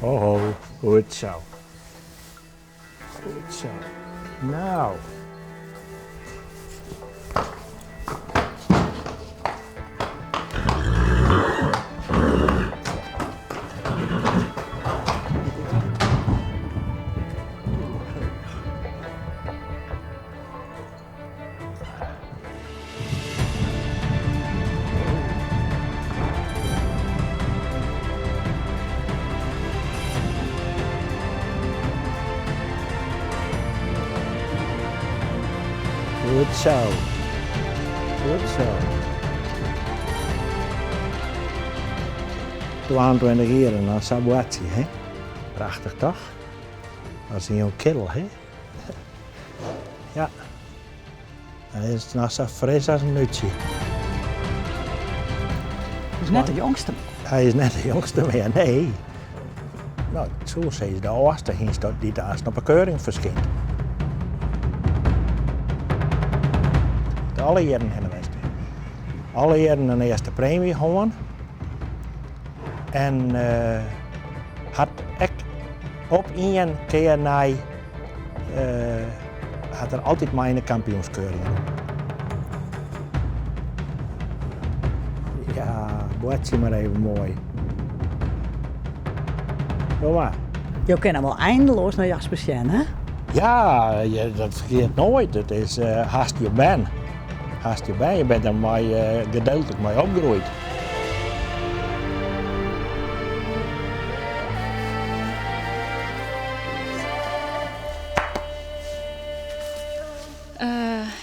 Ho ho, goed zo. Goed zo. Nou. Goed zo. Goed zo. 22 jier en dan sa'n boartsje, hè? Prachtich toch? Dat is in jong kerel, hè? Ja. Dan is it noch sa fris as in nútsje. Hy is net de jongste mear. Hy is net de jongste mear, nee. No, ik soe sizze de âldste hynst dy't aanst op 'e keuring ferskynt. Alle jierren hinne west. Alle jierren in earste preemje hân. En hat ek op ien kear nei hat er altyd mei yn de kampioenskeuring rûn. Ja, boartsje mar even moai. Kom mar. Jo kinne wol eindeloas nei Jasper sjen, hè? Ja, dat ferkeart noait. It is hast je bern. Hast je bern, je bent der mei gedeeltlik mei opgroeid.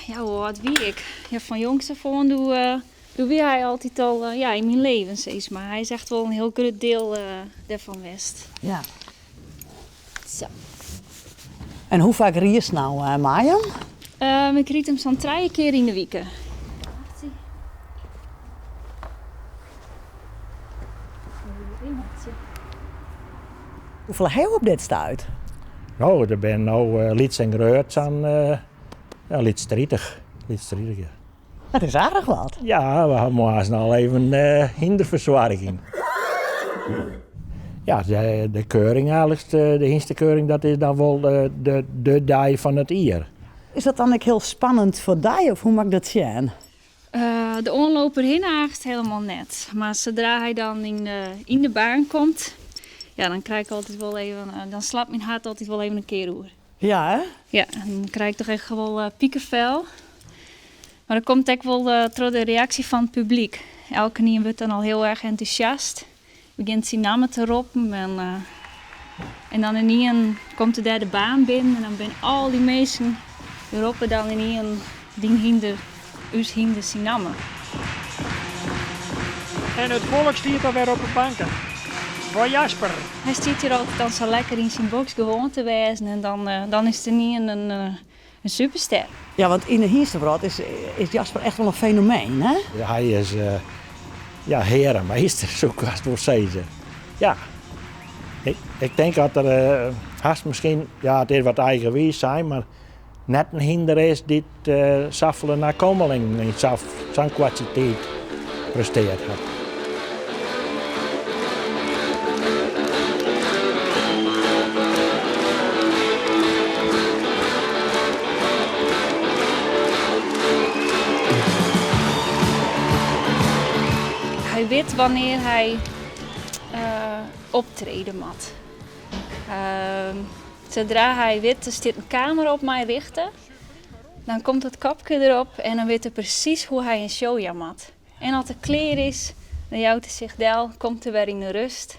Ja, hoe âld wie ik? Ja, fan jongs af oan doe, doe wie hy altyd al ja, yn myn leven, sis mar. Hy is echt wol in hiel grut diel dêrfan west. Ja. Sa. En hoe faak riidst no mei him? Ik ryd him sa'n trije kear yn de wike. Hoefolle ha jo op dit stuit? No, der binne no lyts en grut sa'n ja, lyts 30. Lyts 30, ja. Dat is aardich wat. Ja, we ha moarns al even hynderfersoarging. Ja, de keuring eigenlijk, de hynstekeuring, dat is dan wol de dei fan it jier. Is dat dan ek hiel spannend foar dy of hoe moat ik dat sjen? De oanloop derhinne eigentlik helemaal net. Mar sadra hy dan yn de baan komt, ja, dan krij ik altyd wol even, dan slacht myn hert altyd wol even in kear oer. Ja, hè? Ja, dan krij ik toch echt wol pikefel. Mar dat komt ek wol troch de reaksje fan it publyk. Elkenien wurdt dan al hiel erch entûsjast, begjint syn namme te roppen en, en dan ynienen komt er dêr de baan binnen en dan binne al dy minsken, dy roppe dan ynienen dyn hynder, ús hynder syn namme. En it folk stiet alwer op 'e banken. Foar Jasper! Hy stiet hjir altyd dan sa lekker yn syn boks gewoan te wêzen en dan, dan is it ynienen in superster. Ja, want yn de hynstewrâld is, is Jasper echt wol in fenomeen, hè? Hy is ja, hear en meester, soe ik hast wol sizze. Ja, ik tink dat er hast miskien, ja, it is wat eigenwiis sein, mar net in hynder is dy't safolle nakommelingen yn sa'n koarte tiid presteard hat. Hy wit wannear hy optrede moat. Sadra hy wit, der stiet in kamera op my richte, dan komt dat kopke derop en dan wit er presys hoe hy in show jaan moat. En as er klear is, dan jout er sich del, komt er wer yn de rust.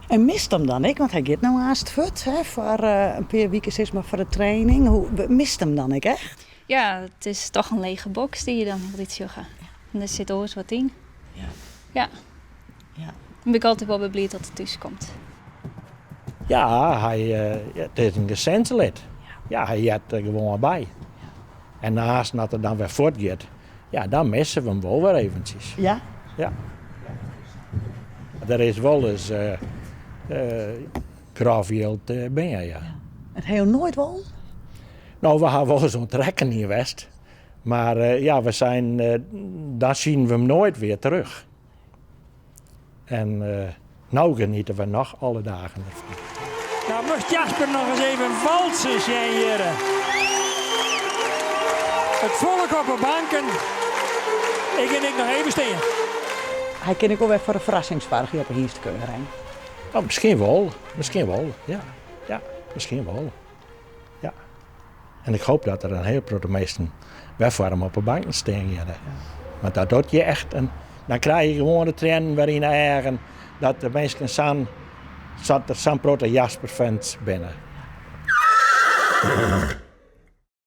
En mist him dan ek, want hy giet no aanst fuort hè, foar in pear wiken sis mar foar de training. Hoe, mist him dan ek echt? Ja, it is toch in lege boks dy't je dan hieltyd sjogge. En der sit oars wat yn. Ja. Ja. Ja. Dan bin ik altyd wol wer bliid dat er thús komt. Ja, hy, it is in gesinslid. Ja, hy heart der gewoan by. En naast dat er dan wer fuortgiet, ja, dan misse we him wol wer eventsjes. Ja? Ja. Der is wol ris grof jild by, ja. En ha jo noait wol? No, we ha wolris oan it rekkenjen west. Mar ja, we seinen, dan zien we hem nooit weer terug. En no genieten we noch alle dagen derfan. Nou moast Jasper noch ris even walsen sjen hjirre. It folk op 'e banken. Ik gean ek noch even stean. Hy kin ek wol wer foar in ferrassing soargje op 'e hynstekeuring. Oh, miskien wol, miskien wol, ja. Ja, miskien wol. Ja. En ik hoop dat der in hiel protte minsken wer foar him op 'e banken stean geane. Want dat docht je echt in, dan krije je gewoan de triennen wer yn 'e eagen dat de minsken sa'n, dat der sa'n protte Jasper-fans binne.